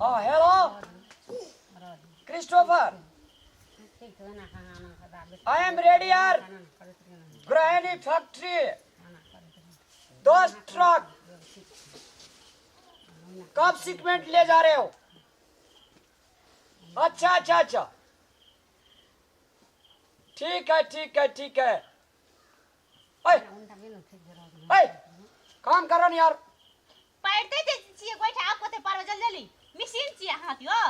हाँ, hello Christopher, I am ready यार। ग्रहणी factory 10 truck कब सीमेंट ले जा रहे हो? अच्छा अच्छा अच्छा, ठीक है ठीक है ठीक है। ओए ओए, काम करो न यार। पढ़ते जे छियै गोइठा, आब कते पारबै? जल्दी जल्दी, मशीन छियै अहाँ के। यौ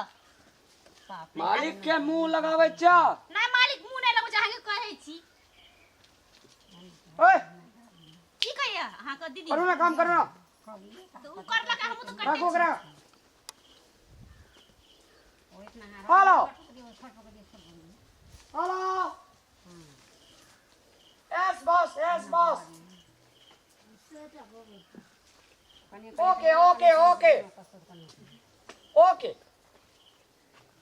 बाप रे। मालिक के मुंह लगाबै छ? नहि मालिक, मुँह नहि लगबै छै, अहाँके कहै छी। ओए। की कहैया अहाँके दीदी? करू ना, काम करू ना। तऽ ओ करलक, हमहूँ तऽ राखू करते। ओकरा। Hello hello, yes boss, yes boss, okay okay okay okay,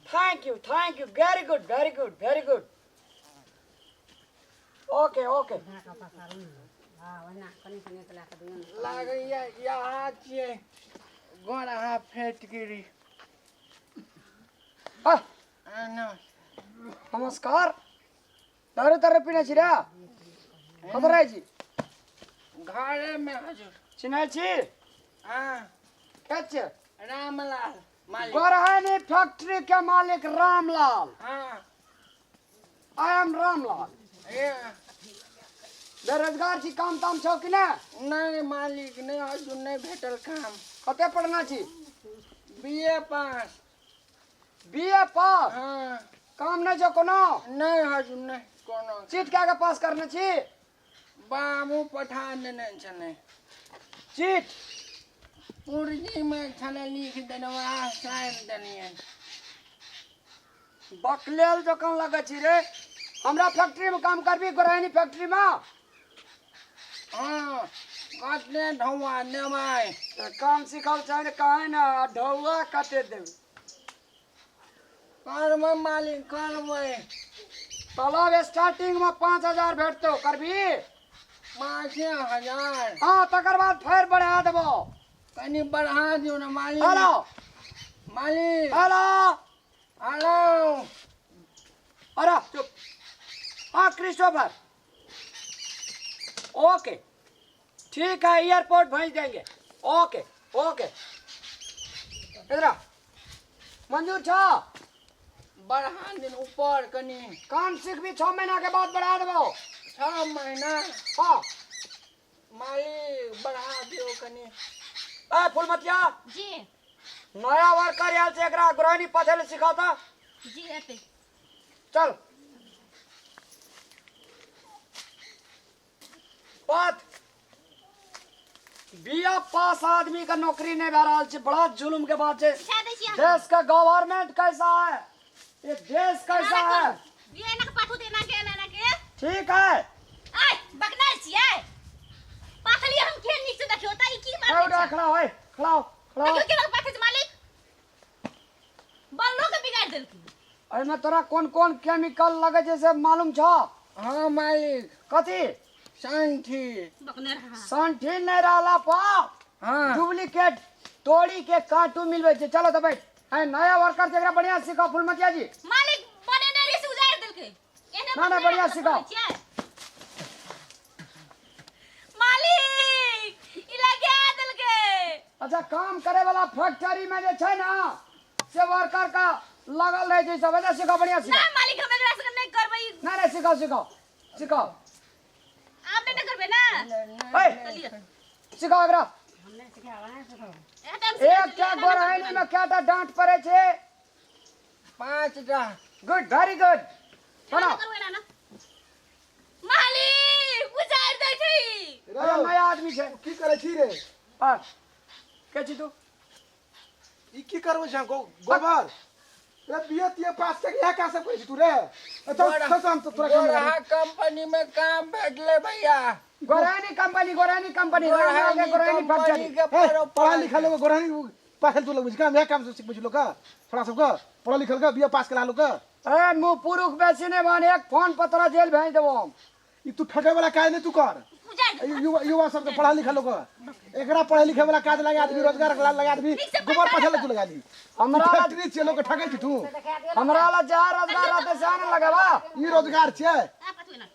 thank you thank you, very good very good very good, okay okay. लागैया यहाँ छियै गोर अहाँ फेट गिरी। नमस्कार। दारू तारू पीने छी रे? कतऽ रहै छी? घरेमे हजुर। चिन्है छी? हाँ। के छियै? रामलाल मालिक। गोरहानी फैक्ट्री के मालिक रामलाल? हाँ। I am Ramlal. ए। बेरोजगार छी? काम ताम छौ कि नहि? नहि मालिक, नहि हजुर, नहि भेटल काम। कते पढ़ना छी? बी ए पास। बी ए पास? हाँ। काम नहि छौ कोनो? नहि हजुर, नहि कोनो। चीट कए के पास करने छी? बाबू पठा देने छलै। चीट? पुर्जीमे छलै लिख देने, वएह साइन देलियै। बकलेल जकाँ लगै छी रे। हमरा फैक्ट्री में काम करबी, गोरहानी फैक्ट्री में? हाँ, कते ढौआ देबै? तऽ काम सिखल छै ने, कहे ने ढौआ कते देबै। करबै मालिक, करबै। तलब स्टार्टिंग में 5000 भेटतौ, करबी? 5000? हाँ, तकर बाद फेर बढ़ा देबो। कनि बढ़ा दियौ ने मालिक। हेलो। मालिक। हेलो। हेलो। अरे चुप। हाँ क्रिस्टोफर, ओके, ठीक है, एयरपोर्ट भेज देंगे, ओके ओके। इधर आ। मंजूर छ? बढ़ा दिन ऊपर कनि। काम सीखबी, 6 महीना के बाद बढ़ा देबो। 6 महीना? हाँ। मालिक, बढ़ा दियौ कनि। ए फुलमतिया। जी। नया वर्कर आयल छै, एकरा ग्रहणी पथेल सिखाता। जी, एतै। चल पाथ। बीए पास आदमी का नौकरी नहीं भए रहल छै, बड़ा जुलुम के बात छै। सिखा दै छी अहाँके। देश का गवर्नमेंट कैसा है, ये देश कैसा है? ये एना के पाथू, एना के, एना के। ठीक है। आय बकनाल छियै, पाथलियै हम केहन नीक से, देखियौ त ई की ए, उठा, मारै छै। खड़ा हो, खड़ा हो, खड़ा हो। देखियौ केना पाथै छै मालिक, बल्लो के बिगाड़ देलकै। एहिमे तोरा कोन कोन केमिकल लगै छै से मालूम छौ? हाँ मालिक। कथी? संठी। बकने रहा। संठी नहि रहला पर डुप्लीकेट तोड़ी के काटू मिलबै छै। चलो तऽ बैठ। है नया वर्कर छै, एकरा बढ़िया सिखाओ फुलमतिया जी। मालिक, बनेने रहियै से उजाड़ि देलकै। एहने ना, ना, बकने बढ़िया रहै तऽ सिखाओ। बोलै छियै। मालिक, ई लगा देलकै। अच्छा, काम करे वाला फैक्ट्री में जे छै ना से वर्कर का लगल रहै छै सब। अच्छा, सिखाओ बढ़िया। ना सिखाओ। मालिक, हम एकरा से नहि करबै। ना ना, सिखाओ सिखाओ सिखाओ। आब नहि ने करबै ना? ए। चलिए। सिखाओ एकरा। एहन सिखा। एकटा गोरहनी में कएटा डांट पड़ै छै? 5टा। गुड, वेरी गुड, सुनो। करबै ना ना मालिक, उजाड़ि दै छै ई। अरे, नया आदमी छै। की करै छी रे? हाँ, के छी तू? ई की करबै छै गोबर रे? बीए तीए पास के इएह काज सब करै छी तू रे? ए, चल चल चल, हम तो तोरा काम लगा गोरहा कंपनी में काम भेटले भैया। गोरहनी कंपनी, गोरहनी कंपनी, रामलाल के गोरहनी फैक्ट्री। के ए, पढ़ा लिखा लोग गोरहानी पास तू लगबै छी काम? इएह काम सब सिखबै छी लोग का, थोड़ा सबके, पढ़ल लिखल का, बीए पास करा लोग का। ए मुँह पुरुख बेसी नहि बन, एक फोन पर तोरा जेल भेज देबो हम। ई तू ठकै वाला काज नहि तू कर। उजाड़ दे। युवा युवा सब के पढ़ा लिखा लोग एकरा पढ़े लिखे वाला काज लगा आदमी रोजगार के लगा आदमी ठीक से गोबर पढ़ा पछा तू लगा ली। हमरा फैक्ट्री छियै, लोग के ठकै छी तू। हमरा ला जा रोजगार रहते से ने लगावा। ई रोजगार छियै? आ कथु एना।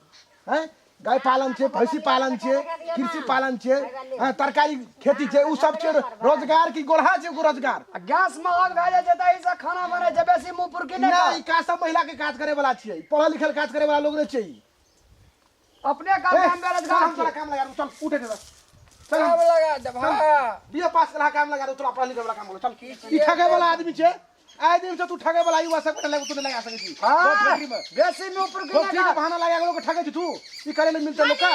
हैं, गाय पालन छै, भैंसी पालन छै, कृषि पालन छै, हैं, तरकारी खेती छै, उ सब छै रोजगार की गोढ़ा छै रोजगार। आ गैस महग भए जाइ छै तऽ एहिसँ खाना बनै छै बेसी मुँह पुरकी नहि ना कर। ई काज सब महिला के काज करे वाला छियै, पढ़ल लिखल काज करे वाला लोग नहीं छै ई। अपने काम ए, हम चल बेरोजगार हम तोरा छियै। काम लगा देबौ, चल उठे दे चल काम लगा दे भा। बीए पास करा काम लगा दे तोरा, पढ़ल लिखल वाला काम बोलो चल। ई ठगे वाला आदमी छै, आइ दिन से तू ठगे वाला युवा सब के लगे तू नहीं लगा सकै छी। हाँ, फैक्ट्री में बेसी मुँह पुरकी नहि फैक्ट्री के कर। बहाना लगा के लोग के ठगे छी तू, ई करे ले मिलते लोग का।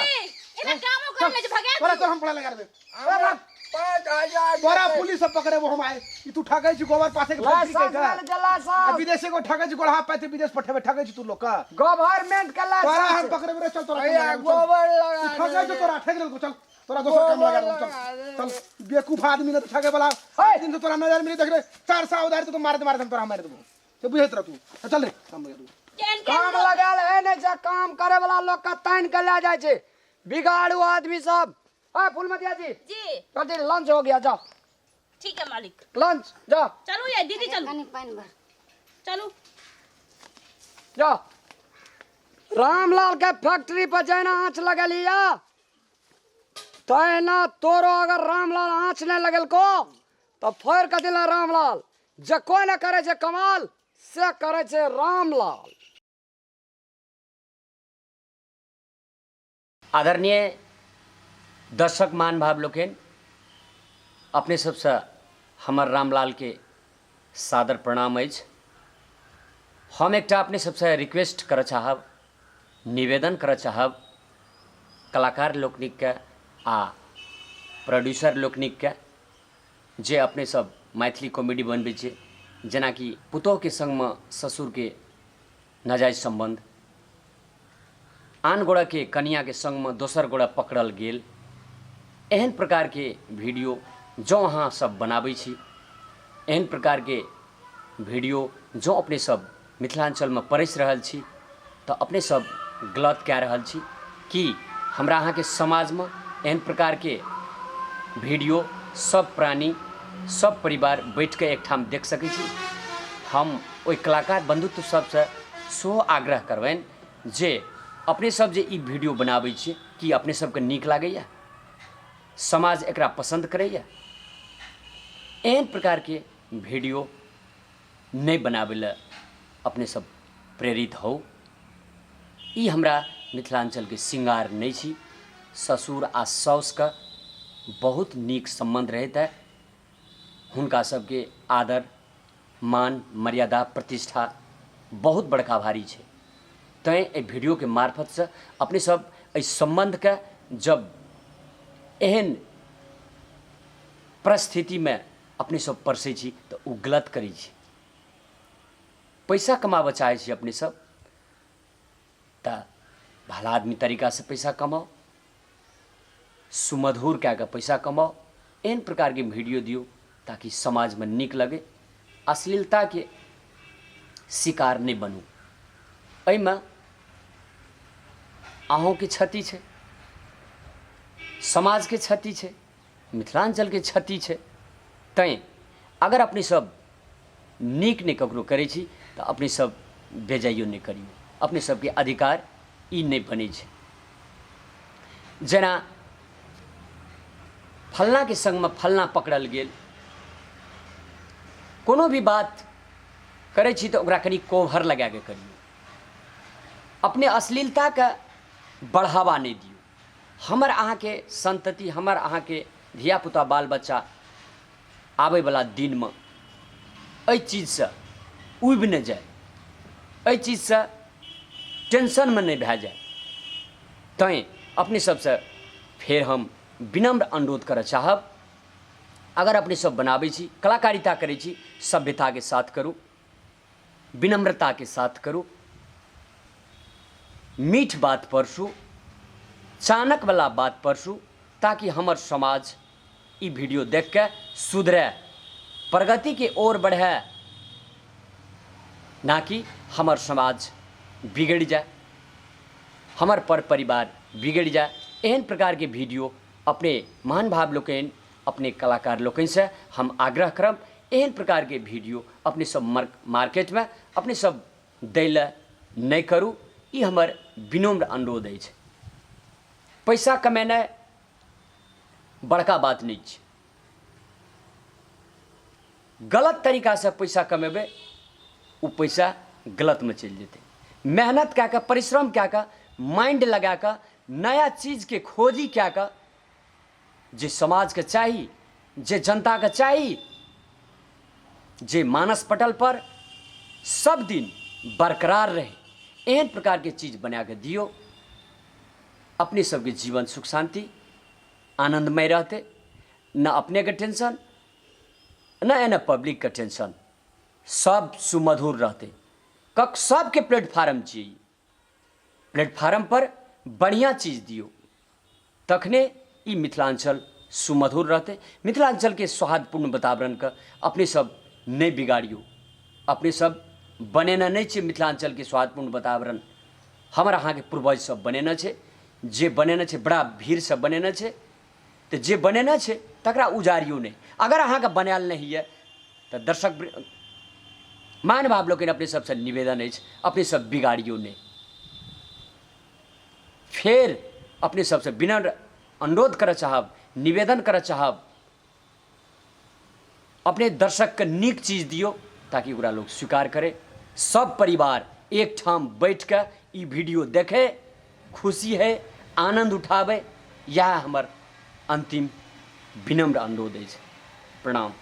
एना कामो कर ले जे भगा तोरा दियौ। तोरा हम पढ़ा लगा देबे। हमरा 5000 तोरा पुलिस सब पकड़े वो हम आए। ई तू ठगे छी गोबर पासे के फैक्ट्री लाइसेंस के लेल जे आ लाइसेंस विदेशी को ठगे छी, गोढ़ा पाते विदेश पठेबे, ठगे छी तू लोग का। गवर्नमेंट के तोरा हम लाइसेंस। पकड़ेबे रे, चल तोरा काम भैया लगा देबो, चल। गोबर तू लगा ठगे दे। छौ, तोरा ठग लेलको, चल तोरा दोसर काम लगा देबो, चल चल। बेवकूफ आदमी ने तो ठगे वाला दिन से तोरा नजर मिली देख रे, 400 उधार तो मार दे मार दे, हम तोरा मार देबो से बुझैत रह तू। चल रे काम लगा देबो। केहन केहन काम लोग। लगाल है नहीं छै, काम करे वाला लोग के तान के ले जाइ छै बिगाड़ू आदमी सब। ए फूलमतिया जी। जी। जल्दी लंच हो गया, जाओ। ठीक है मालिक। लंच जाओ। चलू ये दीदी चलू। कनी पानि भर। चलू। जाओ। रामलाल के फैक्ट्री पर जाना आँच लगलिया तैना तोरो अगर रामलाल आँच नहीं लगेलको तो फोड़ के दिला रामलाल। जे कोई न करे छै कमाल से करे छै रामलाल। आदरणीय दर्शक महानुभाव लोकनि, अपने सबसँ हमर रामलाल के सादर प्रणाम अछि। हम एकटा अपने सबसँ रिक्वेस्ट करऽ चाहब, निवेदन करऽ चाहब कलाकार लोकनिके आ प्रोड्यूसर लोकनिके जे अपने सब मैथिली कॉमेडी बनबै छियै, जेनाकि पुतोहके सङ्गमे ससुरके नाजायज सम्बन्ध, आन गोड़ाके कनियाके सङ्गमे दोसर गोड़ा पकड़ल गेल, एहन प्रकारके वीडियो जँ अहाँ सब बनाबै छी, एहन प्रकारके वीडियो जँ अपने सब मिथिलाञ्चलमे परसि रहल छी तऽ अपने सब गलत कए रहल छी। कि हमरा अहाँके समाजमे एहन प्रकारके वीडियो सब प्राणी सब परिवार बैठिके एकठाम देख सकै छी? हम ओहि कलाकार बन्धुत्व सबसँ सेहो आग्रह करबनि जे अपने सब जे ई वीडियो बनाबै छी कि अपने सबके नीक लागैए, समाज एकरा पसन्द करैए? एहन प्रकारके वीडियो नहि बनाबै लए अपने सब प्रेरित होउ। ई हमरा मिथिलाञ्चलके श्रृङ्गार नहि छी। ससुर आ साउसके बहुत नीक सम्बन्ध रहैत है, हुनका सबके आदर मान मर्यादा प्रतिष्ठा बहुत बड़का भारी छै। तैँ एहि वीडियोके मार्फतसँ अपने सब एहि सम्बन्धके जब एहन परिस्थितिमे अपने सब परसै छी तऽ ओ गलत करै छी। पैसा कमाबऽ चाहै छी अपने सब तऽ भला आदमी तरीकासँ पैसा कमाउ, सुमधुर कए कऽ पैसा कमाउ, एहन प्रकारके वीडियो दियौ ताकि समाजमे नीक लगै, अश्लीलताके शिकार नहि बनू। एहिमे अहूँके क्षति छै, समाजके क्षति छै, मिथिलाञ्चलके क्षति छै। तैँ अगर अपने सब नीक नहि ककरो करै छी तऽ अपने सब बेजाइयो नहि करियौ, अपने सबके अधिकार ई नहि बनै छै। जेना फल्लाँके सङ्गमे फल्लाँ पकड़ल गेल, कोनो भी बात करै छी तऽ ओकरा कनि कोभर लगाके करियौ, अपने अश्लीलताके बढ़ावा नहि दियौ। हमर अहाँके सन्तति, हमर अहाँके धियापुता बाल बच्चा आबैवला दिनमे एहि चीजसँ उबि नहि जाय, एहि चीजसँ टेंशनमे नहि भए जाय। तैँ अपने सबसँ फेर हम विनम्र अनुरोध करऽ चाहब, अगर अपने सब बनाबै छी, कलाकारिता करै छी, सभ्यताके साथ करू, विनम्रताके साथ करू, मीठ बात परसू, चानकवला बात परसू, ताकि हमर समाज ई वीडियो देख के सुधरे, प्रगतिके ओर बढ़े, ना कि हमर समाज बिगड़ि जाय, हमर पर परिवार बिगड़ि जाय। एहन प्रकारके वीडियो अपने महान भाव लोकनि, अपने कलाकार लोकनिसँ हम आग्रह करब, एहन प्रकारके वीडियो अपने सब मार्केटमे अपने सब दै लए नहि करू। ई हमर विनम्र अनुरोध अछि। पैसा कमेनाइ बड़का बात नहि छै। गलत तरीकासँ पैसा कमेबै, ओ पैसा गलतमे चलि जेतै। मेहनत कए कऽ, परिश्रम कए कऽ, माइंड लगा कऽ, नया चीजके खोजी कए कऽ, जे समाजके चाही, जे जनताके चाही, जे मानस पटल पर सब दिन बरकरार रहे, एहन प्रकारके चीज बना कऽ दियौ। अपने सबके जीवन सुख शान्ति आनन्दमय रहतै, न अपनेके टेंशन न एना पब्लिकके टेंशन, सब सुमधुर रहतै। कक सबके प्लेटफार्म छियै, ई प्लेटफार्म पर बढ़िआँ चीज दियौ, तखने ई मिथिलाञ्चल सुमधुर रहतै। मिथिलाञ्चलके सौहार्दपूर्ण वातावरणके अपने सब नहि बिगाड़ियौ। अपने सब बनेने नहि छियै मिथिलाञ्चलके सौहार्दपूर्ण वातावरण, हमर अहाँके पूर्वज सब बनेने छै। जे बनेने छै बड़ा भीड़सँ बनेने छै, तऽ जे बनेने छै तकरा उजाड़ियौ नहि। अगर अहाँके बनायल नहि होइए तऽ दर्शक महानुभाव लोकनि, अपने सबसँ निवेदन अछि, अपने सब बिगाड़ियौ नहि। फेर अपने सबसँ विनम्र अनुरोध करऽ चाहब, निवेदन करऽ चाहब, अपने दर्शकके नीक चीज दियौ ताकि ओकरा लोक स्वीकार करे। सब परिवार एकठाम बैठ कऽ ई वीडियो देखै, खुशी है, आनन्द उठाबै। इएह हमर अन्तिम विनम्र अनुरोध अछि। प्रणाम।